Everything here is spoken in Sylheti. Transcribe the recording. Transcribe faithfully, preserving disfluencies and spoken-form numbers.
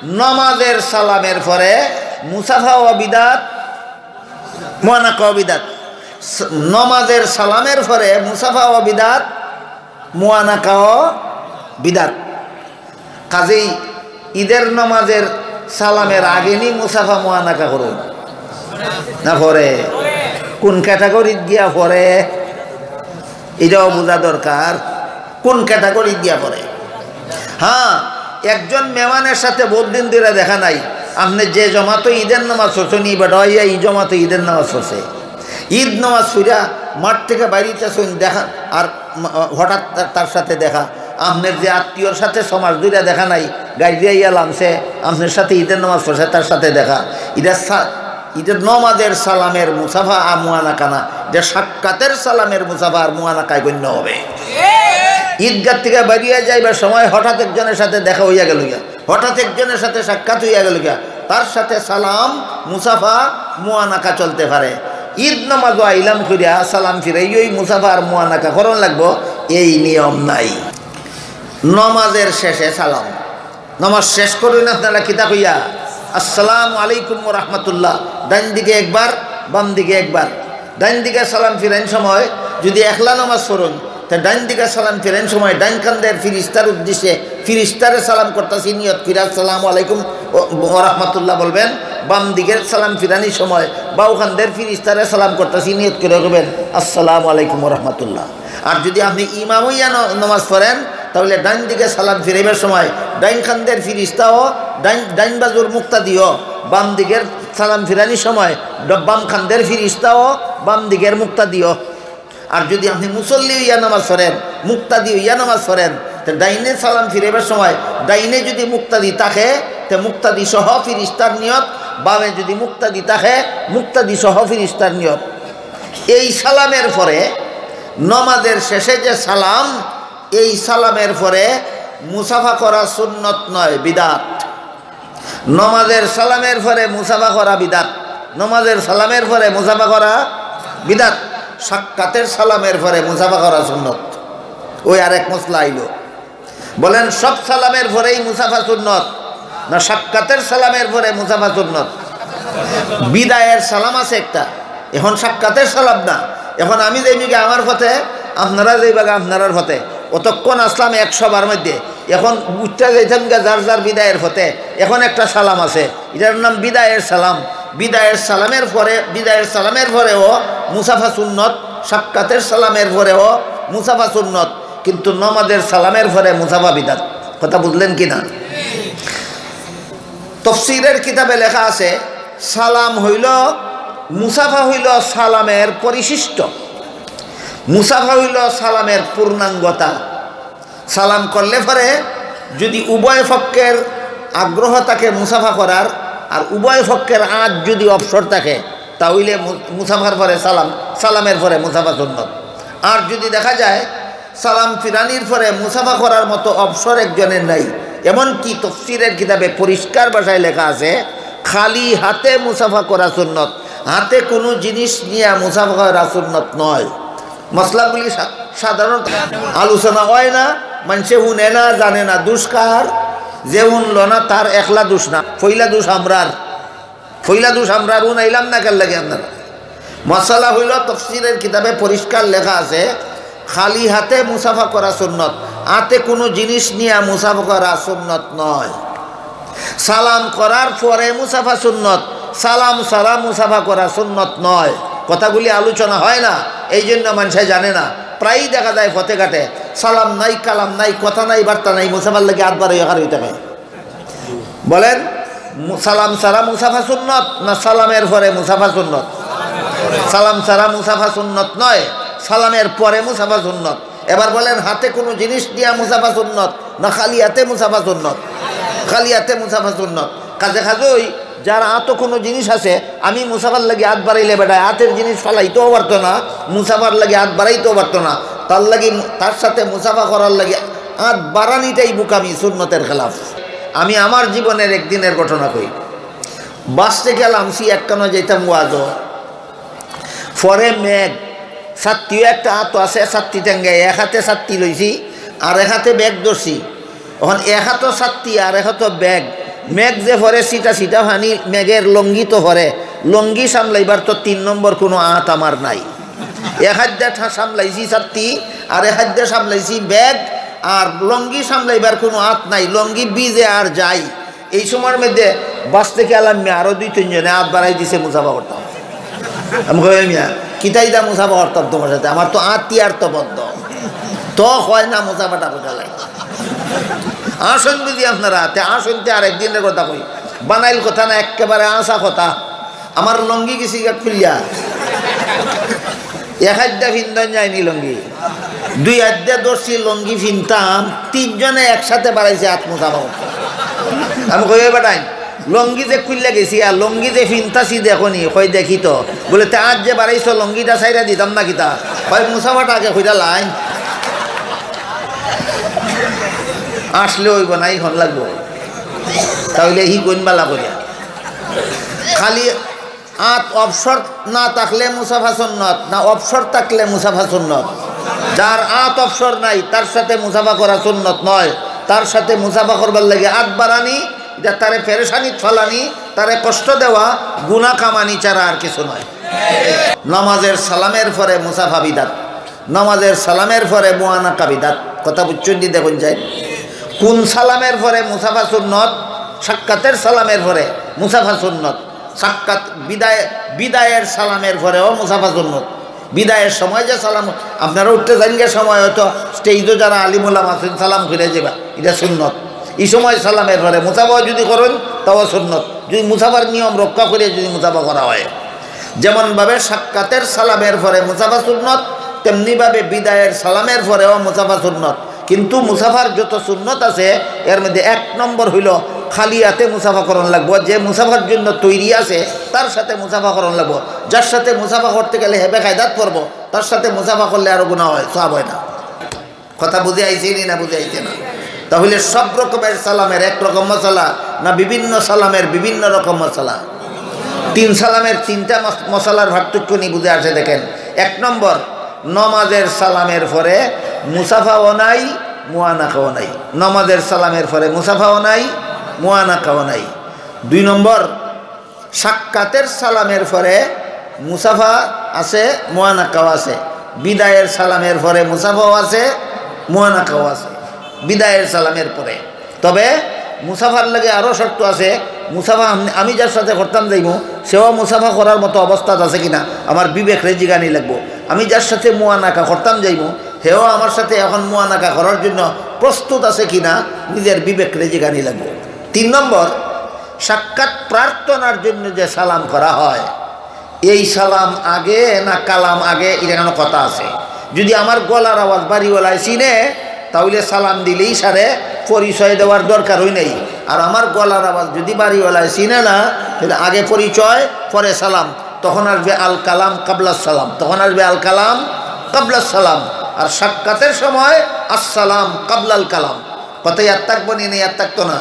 নমাজের সালামের পরে মুসাফাও বিদাত, মুআনাকাও বিদাত। স-, নমাজের সালামের পরে মুসাফাও বিদাত, মুআনাকাও বিদাত। কাজেই ঈদের নমাজের সালামের আগে নি মুসাফা মুআনাকা করইন না পরে? কোন ক্যাটাগরিত গিয়া পরে, ইটাও বুঝা দরকার। কোন ক্যাটাগরিত গিয়া পরে? হ্যাঁ, একজন মেহমানের সাথে বহুত দিন ধরে দেখা নাই, আপনে যে জমাতো ঈদের নামাজ পড়ছইন, ই বেটা আইয়া ই জমাতো ঈদের নামাজ পড়ছে। ঈদ নামাজ পড়িয়া মাঠ থেকে বাইরিতেছইন, দেখা, আর ম-, হঠাৎ তার, তার সাথে দেখা। আপনার যে আত্মীয়র সাথে ছমাস ধরে দেখা নাই, গাড়ি আইয়া লামছে, আপনার সাথে ঈদের নামাজ পড়ছে, তার সাথে দেখা। এটা সা-, এটা নমাজের সালামের মুসাফা আর মুআনাকা না, এটা সাক্ষাতের সালামের মুসাফা আর মুআনাকায় গণ্য হবে। ঈদগাহ থেকে বাইরিয়া যাইবার সময় হঠাৎ একজনের সাথে দেখা হইয়া গেল গিয়া, হঠাৎ একজনের সাথে সাক্ষাৎ হইয়া গেল গিয়া, তার সাথে সালাম, মুসাফা, মুআনাকা চলতে পারে। ঈদ নামাজও আইলাম করিয়া সালাম ফিরাইয়াউ মুসাফা আর মুআনাকা করন লাগবো, এই নিয়ম নাই। নমাজের শেষে সালাম। নমাজ শেষ করইন আপনারা কিতা কইয়া? আসসালামু আলাইকুম ওয়া রাহমাতুল্লাহ। ডাইন দিকে একবার, বাম দিকে একবার। ডাইন দিকে সালাম ফিরাইন সময় যদি একলা নমাজ পড়ইন, তে ডাইন দিকে সালাম ফিরাইন সময় ডাইন কান্দের ফিরিস্তার উদ্দেশ্যে ফিরিস্তারে সালাম করতাছি নিয়ত করিয়া, আসসালামু আলাইকুম ওয়া রাহমাতুল্লাহ বলবেন। বাম দিকের সালাম ফিরানির সময় বাউ কান্দের ফিরিস্তারে সালাম করতাছি নিয়ত করিয়া কইবেন, আসসালামু আলাইকুম ওয়া রাহমাতুল্লাহ। আর যদি আপনে ইমাম অইয়া ন-, নমাজ পড়েন, তাইলে ডাইন দিকে সালাম ফিরাইবার সময় ডাইন কান্দের ফিরিস্তাও, ডাইন, ডাইন বাজুর মুক্তাদিও, বাম দিকের সালাম ফিরানির সময় ড-, বাম কান্দের ফিরিস্তাও, বাম দিকের মুক্তাদিও। আর যদি আপনে মুসল্লি অইয়া নমাজ পড়েন, মুক্তাদি অইয়া নমাজ পড়েন, তে ডাইনে সালাম ফিরাইবার সময় ডাইনে যদি মুক্তাদি থাকে, তে মুক্তাদি সহ ফিরিস্তার নিয়ত, বামে যদি মুক্তাদি থাকে, মুক্তাদি সহ ফিরিস্তার নিয়ত। এই সালামের পরে, নমাজের শেষে যে সালাম, এই সালামের পরে মুসাফা করা সুন্নত নয়, বিদাত। নমাজের সালামের পরে মুসাফা করা বিদাত। নমাজের সালামের পরে মুসাফা করা বিদাত। সাক্ষাতের সালামের পরে মুসাফা করা সুন্নত। ওই আরেক মসলা আইলো। বলেন, সব সালামের পরেই মুসাফা সুন্নত, না সাক্ষাতের সালামের পরে মুসাফা সুন্নত? বিদায়ের সালাম আছে একটা, এখন সাক্ষাতের সালাম না। এখন আমি যাইমুগি আমার পথে, আপনারা যাইবাগি আপনারার পথে। অতক্ষণ আসলাম এক সভার মধ্যে, এখন উঠতে যাইতাম গিয়া যার যার বিদায়ের পথে। এখন একটা সালাম আছে, এটার নাম বিদায়ের সালাম। বিদায়ের সালামের পরে, বিদায়ের সালামের পরেও মুসাফা সুন্নত, সাক্ষাতের সালামের পরেও মুসাফা সুন্নত, কিন্তু নমাজের সালামের পরে মুসাফা বিদাত। কথা বুঝলেন কি না? তফসিরের কিতাবে লেখা আছে, সালাম হইল, মুসাফা হইল সালামের পরিশিষ্ট, মুসাফা হইল সালামের পূর্ণাঙ্গতা। সালাম করলে পরে যদি উভয় পক্ষের আগ্রহ থাকে মুসাফা করার, আর উভয় পক্ষের আত যদি অবসর থাকে, তাহলে মু-, মুসাফার পরে সালাম, সালামের পরে মুসাফা সুন্নত। আর যদি দেখা যায় সালাম ফিরানির পরে মুসাফা করার মতো অবসর একজনের নাই, এমনকি তফসিরের কিতাবে পরিষ্কার ভাষায় লেখা আছে, খালি হাতে মুসাফা করা সুন্নত, হাতে কোনো জিনিস নিয়ে মুসাফা করা সুন্নত নয়। মসলাগুলি সা-, সাধারণত আলোচনা হয় না, মানষে হুনে না, জানে না। দুষ কার? যে হুনলো না, তার একলা দুষ না, পইলা দুষ আমরার। পইলা দুষ আমরার, হুনাইলাম না কেন লাগে আপনারা? মসলা হইল, তফসিরের কিতাবে পরিষ্কার লেখা আছে, খালি হাতে মুসাফা করা সুন্নত, হাতে কোনো জিনিস নিয়ে মুসাফা করা সুন্নত নয়। সালাম করার পরে মুসাফা সুন্নত, সালাম ছাড়া মুসাফা করা সুন্নত নয়। কথাগুলি আলোচনা হয় না, এই জন্য মানষে জানে না। প্রায়ই দেখা যায় পথে ঘাটে সালাম নাই, কালাম নাই, কথা নাই, বার্তা নাই, মুসাফার লাগি আত বাড়াইয়া খাড়া অই থাকে। বলেন, মু-, সালাম ছাড়া মুসাফা সুন্নত না সালামের পরে মুসাফা সুন্নত? সালাম ছাড়া মুসাফা সুন্নত নয়, সালামের পরে মুসাফা সুন্নত। এবার বলেন, হাতে কোনো জিনিস দিয়া মুসাফা সুন্নত না খালি হাতে মুসাফা সুন্নত? খালি হাতে মুসাফা সুন্নত। কাজে কাজই যার আতো কোনো জিনিস আছে, আমি মুসাফার লাগি আত বাড়াইলে বেটায় আতের জিনিস ফালাইতেও পারতো না, মুসাফার লাগি আত বাড়াইতেও পারতো না। তার লাগি মু-, তার সাথে মুসাফা করার লাগি আত বাড়ানিটাই বুকামি, সুন্নতের খেলাফ। আমি আমার জীবনের একদিনের ঘটনা কই। বাস থেকে লামছি, একখানো যাইতাম ওয়াজো। পরে মেঘ, ছাত্তিও একটা আতো আছে, ছাত্তি টেঙ্গায়, এক হাতে ছাত্তি লইছি, আর এক হাতে ব্যাগ ধরছি। এখন এক হাতো ছাত্তি আর এক হাতো ব্যাগ। মেঘ যে পড়ে ছিটা ছিটা পানি, মেঘের লঙ্গি তো পড়ে, লঙ্গি সামলাইবার তো তিন নম্বর কুনু আত আমার নাই। এক হাত দিয়া ঠা-, সামলাইছি ছাত্তি, আর এক হাত দিয়া সামলাইছি ব্যাগ, আর লঙ্গি সামলাইবার কুনু আত নাই, লঙ্গি ভিজে আর যাই। এই সময়র মধ্যে বাস থাকি লামিয়া আরো দুই তিনজনে আত বাড়াই দিছে, মুসাফা করতাম। আমি কই, "মিয়া, কিতা ইতা মুসাফা করতাম তুমার সাথে? আমার তো আত তিয়ার তো বন্ধ।" তো কয় না, মুসাফাটা কইরা লাই। আসইন বুঝি আপনারা, তে আসইন তে আরেকদিনর কথা কই। বানাইল কথা না, একেবারে আশা কথা। আমার লঙ্গি গেছিগা খুলিয়া। এক হাত দিয়া ফিন্দন যায়নি লঙ্গি। দুই হাত দিয়া ধরছি লঙ্গি ফিনতাম, তিনজনে একসাথে বাড়াইছে আত মুসাফা করতে। আমি কই, "এ বেটাইন, লঙ্গি যে খুলিয়া গেছি আর লঙ্গি যে ফিনতাছি দেখো নি?" কই, "দেখি তো।" বলে, "তে আত যে বাড়াইছো, লঙ্গিটা ছাইড়া দিতাম না কিতা?" কই, "মুসাফাটা আগে কইরা লাই।" আসলে অইবো না, অখন লাগবো। তাইলে হি কইন বালা করিয়া। খালি আত অবসর না থাকলে মুসাফা সুন্নত, না অবসর থাকলে মুসাফা সুন্নত। যার আত অবসর নাই, তার সাথে মুসাফা করা সুন্নত নয়। তার সাথে মুসাফা করবার লাগি আত বাড়ানি, ইটা তারে পেরেশানিত ফালানি, তারে কষ্ট দেওয়া, গুনা কামানি ছাড়া আর কিছু নয়। নামাজের সালামের পরে মুসাফা বিদাত, নামাজের সালামের পরে মুআনাকা বিদাত। কথা বুঝছইন নি? দেখইন চাই, কোন সালামের পরে মুসাফা সুন্নত? সাক্ষাতের সালামের পরে মুসাফা সুন্নত। সাক্ষাত বিদায়, বিদায়ের সালামের পরেও মুসাফা সুন্নত। বিদায়ের সময় যে সালাম, আপনারা উঠতে যাইন গিয়া সময় হয়তো স্টেজও যারা আলিম ওলামা আছইন, সালাম কইরা যাইবা, ইটা সুন্নত। ই সময় সালামের পরে মুসাফা যদি করইন, তাও সুন্নত, যদি মুসাফার নিয়ম রক্ষা করিয়া যদি মুসাফা করা হয়। যেমনভাবে সাক্ষাতের সালামের পরে মুসাফা সুন্নত, তেমনিভাবে বিদায়ের সালামের পরেও মুসাফা সুন্নত। কিন্তু মুসাফার যত সুন্নত আছে, এর মধ্যে এক নম্বর হইল খালি আতে মুসাফা করন লাগবো। যে মুসাফার জন্য তৈরি আছে, তার সাথে মুসাফা করন লাগবো। যার সাথে মুসাফা করতে গেলে হে বেকায়দাত পড়বো, তার সাথে মুসাফা করলে আরো গুনা হয়, সওয়াব হয় না। কথা বুঝে আইছে নি না বুঝে আইছে না? তাহলে সব রকমের সালামের এক রকম মশলা, না বিভিন্ন সালামের বিভিন্ন রকম মশলা? তিন সালামের তিনটা মস-, মশলার পার্থক্য নি বুঝে আসে। দেখেন, এক নম্বর, নমাজের সালামের পরে মুসাফাও নাই, মুআনাকাও নাই। নমাজের সালামের পরে মুসাফাও নাই, মুআনাকাও নাই। দুই নম্বর, সাক্ষাতের সালামের পরে মুসাফা আছে, মুআনাকাও আছে। বিদায়ের সালামের পরে মুসাফাও আছে, মুআনাকাও আছে। বিদায়ের সালামের পরে। তবে মুসাফার লাগি আরো শর্ত আছে। মুসাফা আম-, আমি যার সাথে করতাম যাইমু, সেও মুসাফা করার মতো অবস্থাত আছে কিনা, আমার বিবেকরে জিগানি লাগবো। আমি যার সাথে মুআনাকা করতাম যাইমু, হেও আমার সাথে এখন মুআনাকা করার জন্য প্রস্তুত আছে কিনা, নিজের বিবেকরে জিগানি লাগবো। তিন নম্বর, সাক্ষাৎ প্রার্থনার জন্য যে সালাম করা হয়, এই সালাম আগে না কালাম আগে, ইটা কুনু কথা আছে? যদি আমার গলার আওয়াজ বাড়িওয়ালায় চিনে, তাহলে সালাম দিলেই সারে পরিচয় দেওয়ার দরকারই নেই। আর আমার গলার আওয়াজ যদি বাড়িওয়ালায় চিনে না, তাহলে আগে পরিচয়, পরে সালাম। তখন আসবে আল কালাম কাবলা সালাম, তখন আসবে আল কালাম কাবলা সালাম। আর সাক্ষাতের সময় আসসালাম কাবলাল কালাম। কথা ইয়াদ থাকবো নি না ইয়াদ থাকতো না?